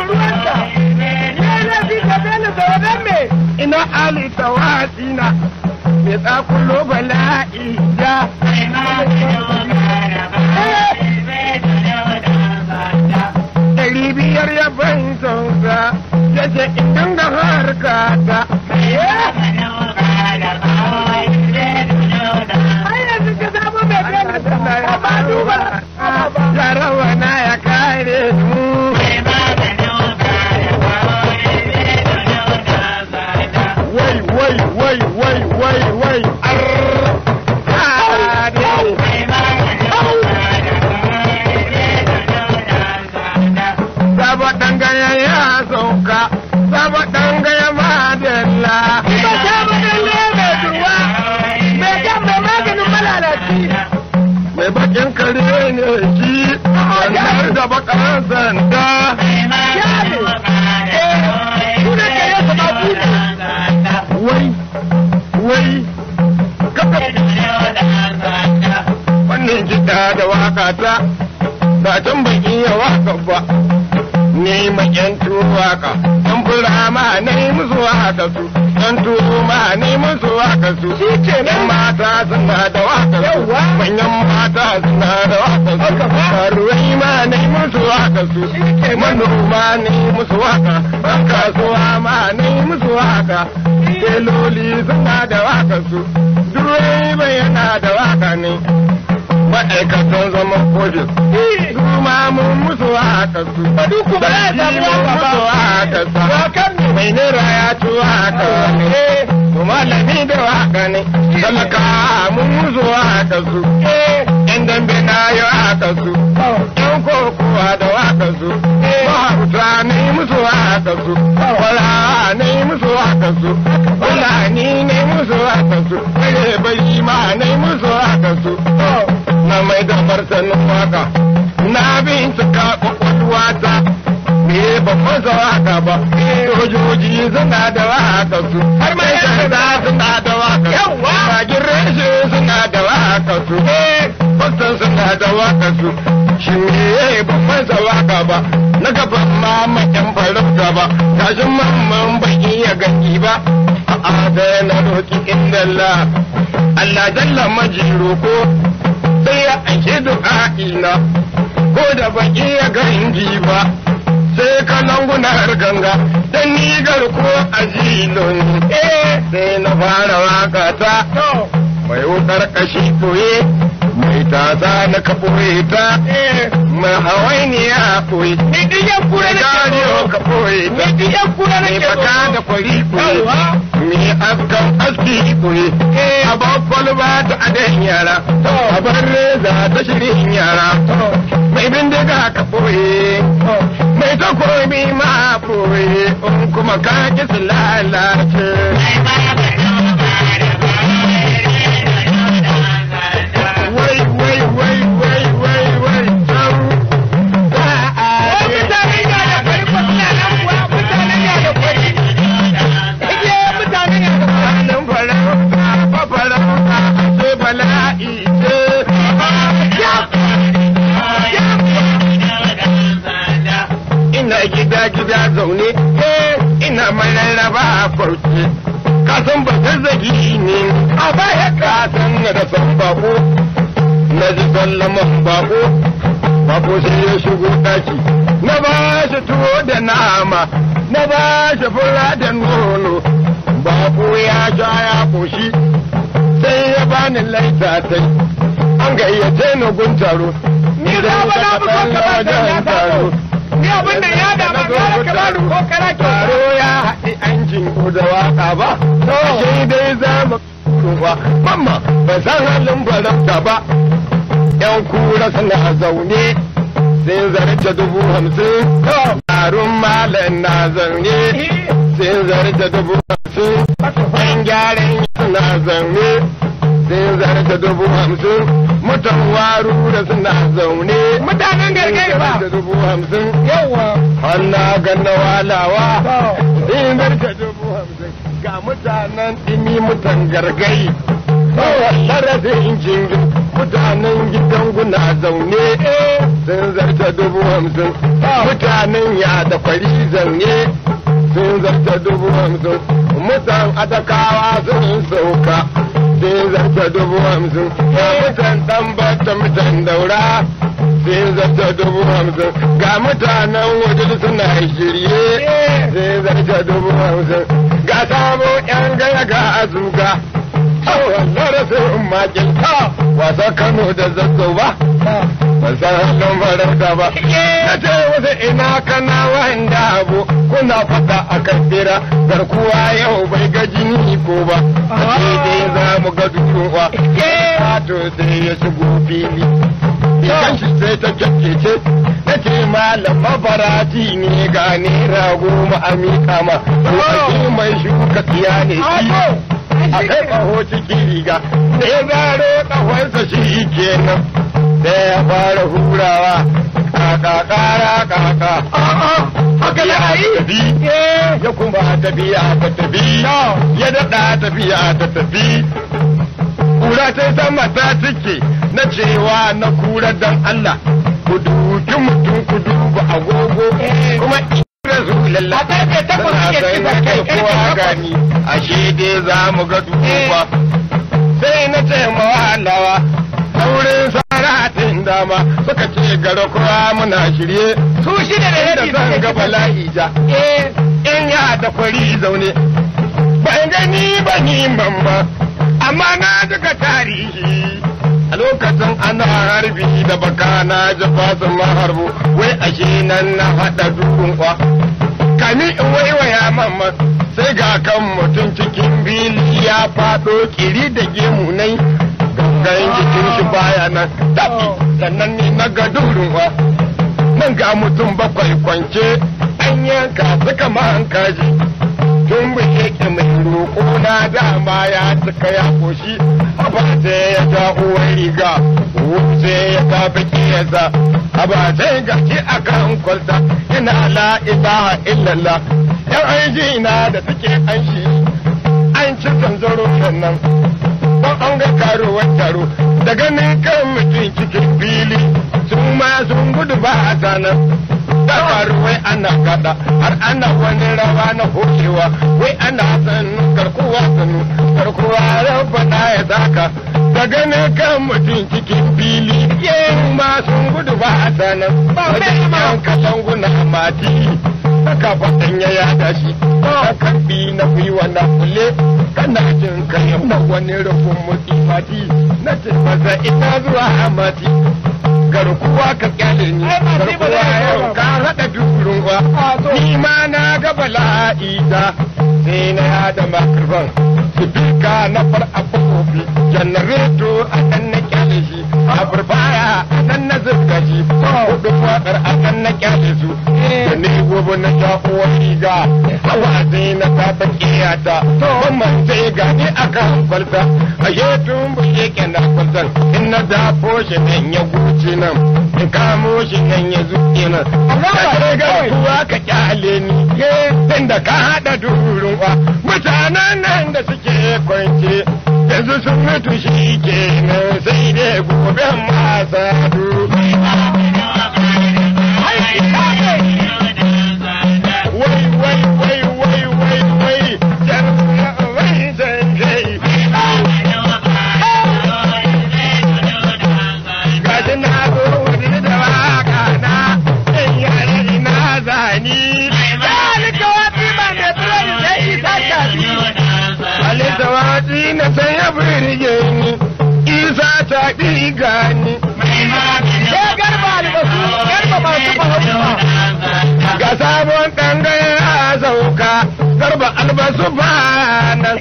ruwanka. Ya laifi ka bela sauran me. Ina Ali tawatsina mai tsakulo bala'i ya. 500 ya ban sauka ya ce in dinga harka ta. Ai yanzu ka samu mai bela amma duba. Jarawa na ya kare mu. Wai wai wai wai wai wai Sabo dangaya ya sauka, sabo dangaya madalla. Ba sabo dangaya mai durwa, mai kan mai maganin malalaci. Mai bakin kare ne shi, wannan da bakar sanda. Yare, sunan kare su ma buɗe. Wai, wai, kafa. Wannan kiɗa da waka ta, ba can ban iya waka ba. Ni ma ƴan tuwo waka, ƴan fura ma na yi musu waka su, ƴan tuwo ma na yi musu waka su. Shi kenan. Mata suna da waka su, manyan mata suna da waka su, karuwai ma na yi musu waka su, manoma na yi musu waka, ɗan kasuwa ma na yi musu waka, teloli suna da waka su, direba yana da waka ne. Ma'aikatan zaman ofis. Su ma mun musu waka su. Ba duk ba za a samu waka ba. Musu waka su. Wakan ne. Mai nera ya ci waka ne. To malami da waka ne. Talaka mun musu waka su. Yan dambe na yi waka su. Yan kokowa da waka su. Mahauta ne musu waka su. Wala ne musu waka su. Fulani ne musu waka su. Kare bai ma ne musu waka su. Na mai da martanin waka na bincika kwakwalwa ta me ba masa waka ba, sojoji suna da waka su, Har ma yan sanda suna da waka su, Yawwa. magin reshe suna da waka su, kwastan suna da waka su, shi me ba masa waka ba, na gaban mama yan farauta ba, tashin mamman ban iya gani ba, a'a sai na roki inda Allah, Allah jalla maji roko. Sai ya aike du'a'ina ko da ban iya gangi ba, sai kalangunar ganga dan ni garko a jilon, sai na fara waka ta mai wukar kashi koye, mai tasa na ka ɓoye ta, mai hawainiya koye, Ni duk yan kura nake gariyo tsoro. ka ɓoye ta, Ni duk yan kura mai nake baka tsoro. da kwari koye, Yawwa. mai askan aski koye, a kwalba ta adan yara, a bar reza ta shirin yara, mai bindiga ka ɓoye, mai takobi ma ɓoye, in kuma ka ki su lalace. Wai wai wai wai wai wai can Wai mutanen ya da kwari ko suna nan kuwa mutanen ya da kwari. Iye mutanen ya da kwari. Nan farauta fa farauta sai bala'i ce. Ina gida gida zaune, ina mararraba a kwarce. Ka san ba zazzagi ne, A baya ka san da san bako, na ji sallaman bako, bako sai ya shigo daki. Na ba shi tuwo da nama, na ba shi fura da nono, bako ya sha ya koshi, sai ya bani laita tai. An gayyace ni gun taro. Ni za ba na fi son ka ba ya taro. Ni abin da ya dama gara ka ba ni ko kara kyauta. Taro ya haɗi an jinku da waka ba, ashe dai za mu ba, mamma ban san halin farauta ba. ‘Yan kura suna zaune, sai zarce 50,000, Harun malam na zaune, sai zarce 50,000, ‘yan gyaran suna zaune, sai zarce 50,000, mutan waru da suna zaune, Mutanen gargari ba. zarce 50,000. Yawwa. Hanna ganna walawa, in zarce 50,000, ga mutanen ɗimi mutan gargai. Sarrafin jingin mutanen gidan guna zaune, sun zarta 50,000. Mutanen ya da kwari zanne sun zarta 50,000. Mutan adakawa sun sauka sun zarta 50,000. Ga mutan ɗanbata mutan daura sun zarta 50,000. Ga mutanen waje suna shirye sun zarta 50,000. Ga sabo yan gaya ga azuga. Na rasa makin wasa Kano da Zazzau ba, ban san halin farauta ba. Na ce wasu ina kana wanda abu kuna faɗa a kan bera garkuwa yau bai ga jini ko ba. A ce dai za mu ga duwa. Kato sai ya shigo fili. Idan shi sai ta kyakkece. Na ce malam mafarati ne ga naira 10 a miƙa ma. Ko mai shuka tsiya ne shi. A kai ƙaho cikin riga da ya zaro ƙahonsa shi kenan da ya fara hurawa kaka kara kaka Haka ya yi. Tafi ya kuma tafiya ta tafi ya daɗa tafiya ta tafi kura ta sama ta cike na cewa na kura dan Allah ku duki mutum ku duba agogo kuma Rasulallah A karfe 8 suke ci na kai, kai kowa karfe 8. gani ashe dai za mu ga duba sai na ce mawalawa saurin saratin dama suka ce gara kowa muna shirye Su shida da da rabi zan suke ga ci. bala'i ja in ya da kwari zaune ban gani ba ni man ba amma na duka tarihi a lokacin ana harbi da baka na jafa ma harbo wai ashe nan na haɗa dukun kwa kami in waiwaya mamma sai ga kan mutum cikin bili ya faɗo kiri da gemu nai gangan jikin shi baya nan tafi sannan ni na ga durin kwa nan ga mutum bakwai kwance an yanka suka ma an kaji tun buke mai roƙo na dama ya cika ya koshi haba sai ya ja uwar riga sai ya tafi kiyasa haba sai ga shi akan kwalta ina la ilaha illallah yan aiki na da suke an shi an ci zanzaro sannan don an ga karuwar taro da ganin kan mutum cikin fili su ma sun gudu ba a sanar da karuwai ana kada har ana wani rawa na hokewa wai ana sannu karkuwa sannu karkuwa rabbana ya saka da ganin kan mutum cikin fili su ma sun gudu ba a sanar wajen yan kalanguna mati saka fatan ya yada shi ka karbi na gwiwa na kule kana jin kai na wani rufin mutsi mati na ce masa ina zuwa mati garkuwa ka kyale ni Ai, ba sai ba garkuwa zai yau ba. ka haɗa durin wa ni ma na ga bala'i da sai na yada makarban sifika na far abubuwa janareto a kan na kyale shi a burbaya a nan na zubga shi hudu fadar a kan na kyale su da ni gobe na sha uwar riga hawa sai na tafa kiyata kuma sai gani akan kwalta a yetun bushe kenan kwaltar in na dafo shi nan ya guce nan in kamo shi nan ya zuke nan ka ce garkuwa ka kyale ni tunda ka haɗa durin wa mutanen nan da suke kwance yanzu sun mutu shi kenan sai dai gobe masa wai wai wai wai wai wai jan wai zan kai gashi na zo wani da waka na in yare ina zani Zalika wati ba mai biredi sai Isa Shafi. Alisa watsi na san ya birge ni Isa ta ɗiga ni Sai garba albasu, garba masu farauta. Ga sabon ɗangaya ya sauka garba albasu ba nan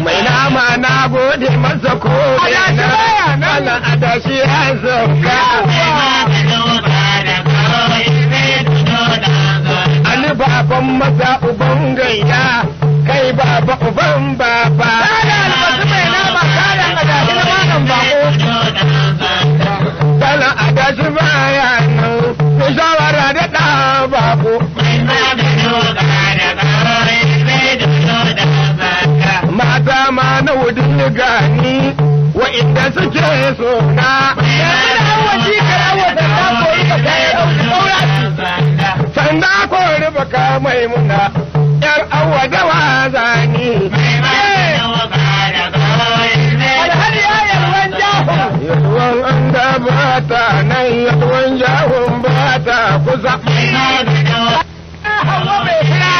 mai nama na gode masa ko Adashi baya nan. Allah adashi ya sauka Ali baban maza uban gayya kai baba uban baba Kada albasu mai nama, kada adashi na malam bako. Bala adashi baya nan ku shawara da ɗan bako mata ma na wudin gani wa'inda suke so na. Yanzu da Hauwa jikar Hauwa sanda kori baka yi ƙaura ce. Sanda kori baka Maimuna, yar Awa da wazani. Alhaji ya yalwan jahu. Yalwan an da ba ta nan, yalwan jahun ba ta kusa. Hauwa mai fura.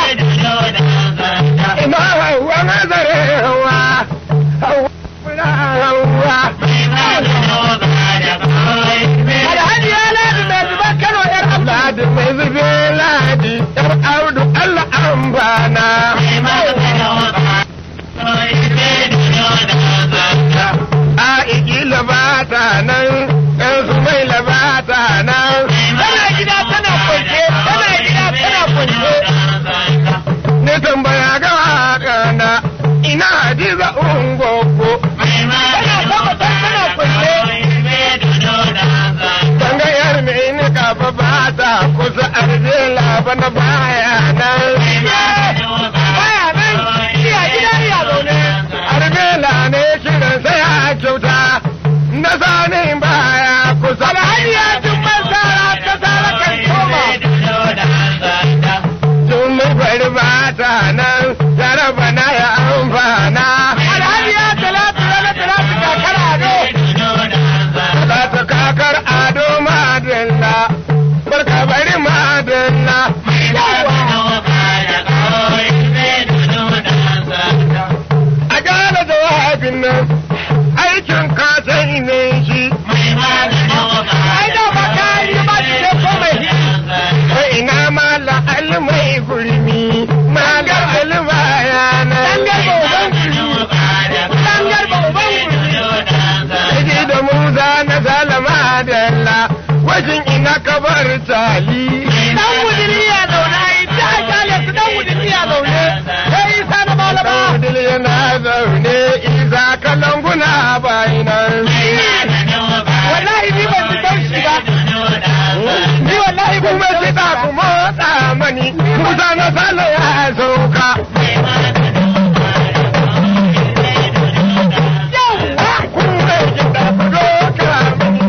Ina Hauwa nazare hawa, Hauwa fura hawa. Alhaji ya ladi mai zuban Kano yar Abdu. Ladi mai zube ladi, yar Audu Allah amfana. A igila ba ta nan, ɗan su mai ba ta nan. Tana gida tana kwance, tana gida tana kwance. Ni tambaya ga waƙana, ina Hadiza Ungogo. Tana sama can tana kwance. Tanga yar mai nika ba ba ta kusa arzela bana baya nan. Baya nan, iya gida iya zaune. Arzela ne kiran sai a kyauta, na sani baya kusa. Alhaji ya jumman sara ta sara kan koma. Tun mai bari ba ta nan, jaraba na ya amfana. Alhaji ya talatu rana talatu kakar ado. Za ta kakar ado madalla, barka bari madalla. A gane jawabin nan, aikin ka sai ne shi. Ai da ba ka yi ba ki ne ko mai hiri. Kai ina mala almai gurmi, mala almaya Dan nan. garba uban gurmi. Dan garba uban gurmi. Kaji da Musa na salama dalla, wajen ina ka bar tali. Dan wudiri ya zaune ai ta kyale su dan wudiri ya zaune. Sai isa na malama. Daudil yana zaune, isa kalanguna bayinan. Wallahi ni ban ji taushi ba. Ni wallahi ban Kuma ji kiɗa taushi ku ba. motsa mani, Musa na salo ya sauka. Yawwa. Kuma kiɗa ku doka mani,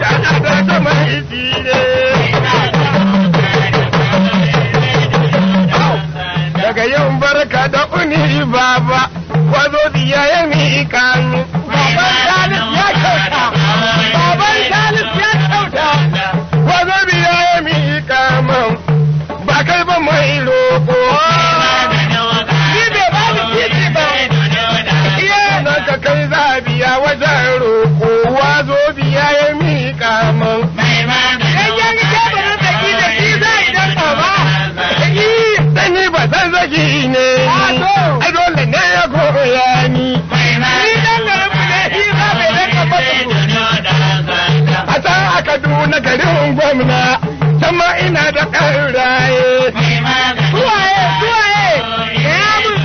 ya adaka mai tsire. Daga yin barka da uni baba, kwazo biya ya miƙa ni. Baban Salis ya kyauta. Baban Salis ya kyauta. Kwazo biya ya miƙa man, ba kai ba mai roƙo. Ni bai ba ni titi ba. Iya nan ka kai zabiya wajen roƙo, wazo biya ya miƙa man. Dan ya ga teburin tsaki da shi za a idan ba. Dani ba san zaki ne, A to. ai dole ne ya koya ni. Ni dan garin mu ne shi za bai danka masa su. A can a Kaduna garin gwamna, can ma ina da ƙaraye. Suwaye suwaye. Ya mun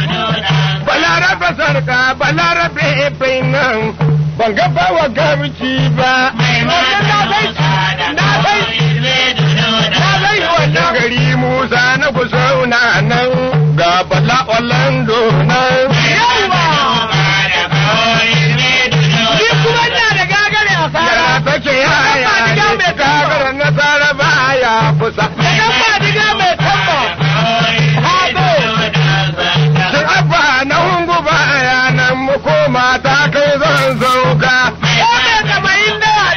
Balarabe sarka, balarabe bai nan, ban ga bawa gamci ba. Wannan na san shi. Na san shi. Na san shi wannan. Gari Musa na kusauna nan, ga Bala Orlando nan. Yawwa. Ni kuma ina da gagare a Ya fara. take yaya ne, gagara nasara baya kusa. Da dan madiga mai tamba. Hado. Shin abba na hungu baya nan mu koma ta kai zan sauka. Ko mai tamayin dawa.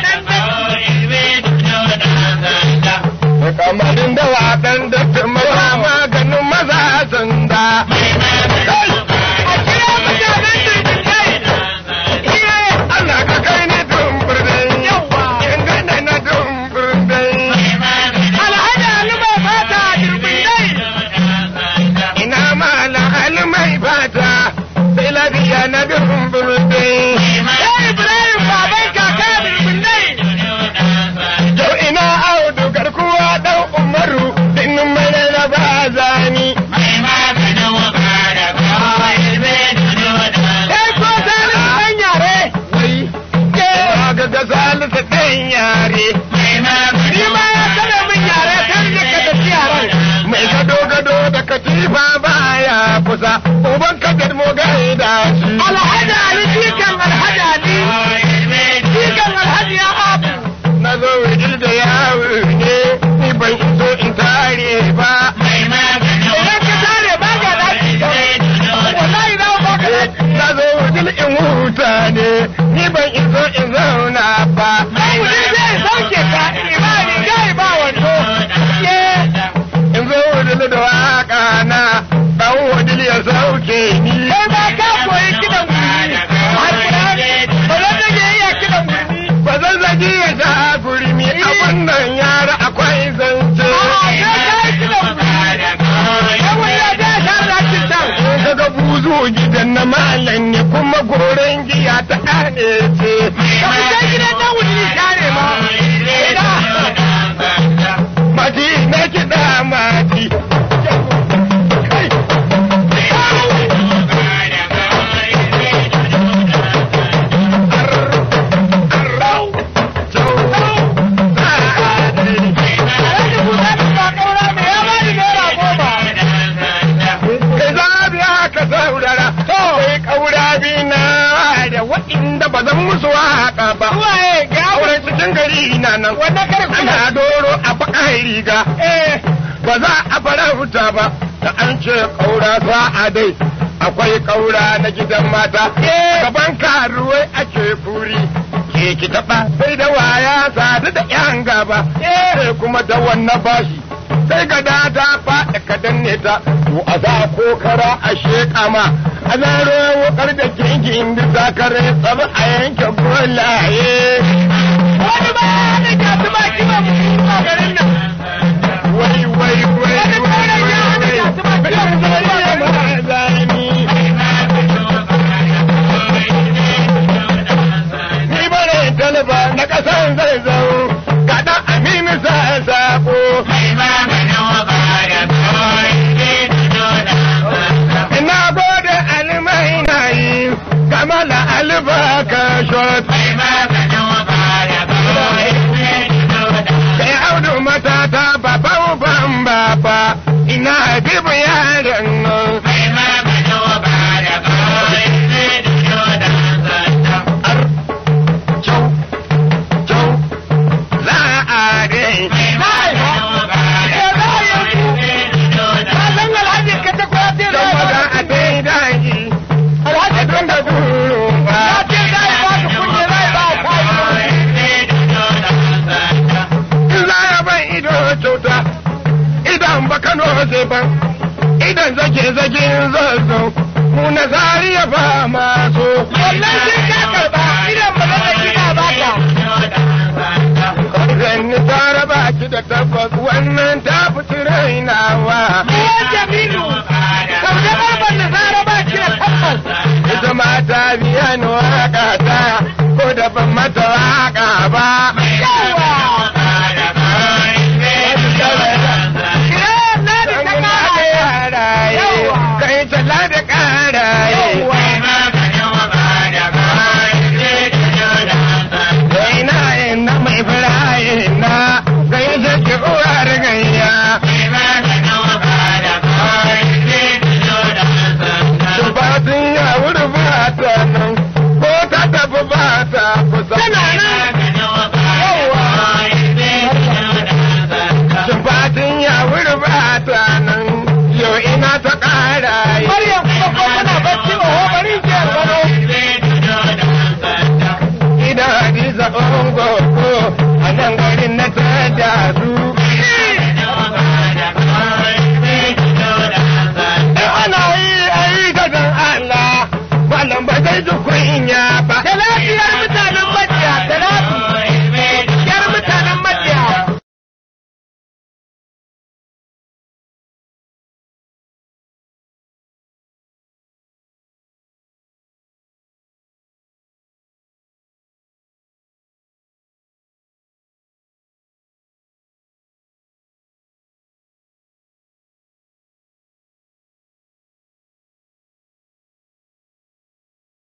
nan. Wannan kare kuma. Ana doro a bakan riga. Eh. Ba za a farauta ba da an ce kaura za a dai akwai kaura na gidan mata. Eh. Gaban karuwai ake kuri. Ke ki taɓa sai da waya sadu da yan gaba. Eh. Sai kuma da wannan bashi. Sai ga da ta faɗi ka danne ta. To a za ko kara a sheƙa ma. A zaro wukar da kinkin bisa kare tsabi a yanke golaye. Wani ba ya hana gyatuma kiba mu a garin nan. Wai wai wai Wani wai kauran ya hana wai. gyatuma kiba mu a garin nan. Ni bare talaba na kasan zai zau ga dan Aminu sa sako. Ina gode almai na yi kamala albaka shot. Kai audu matata baba uban baba ina habibu yaran nan. Ar chau chau za a dai. Eh, za a yanzu. Ka san Alhaji ka ta kwa ce za Don a maza baka a dai daji. Alhaji A dinga duru ba. ya ce za a baka kunne za a ba ka In za ya ban ido cuta, idan ba Kano zai ban, idan zage zage zazzau, mu na zariya ba maso. Wannan sai ka karba idan ba zai gina baka. Zan ni tara ba ki da tabbas.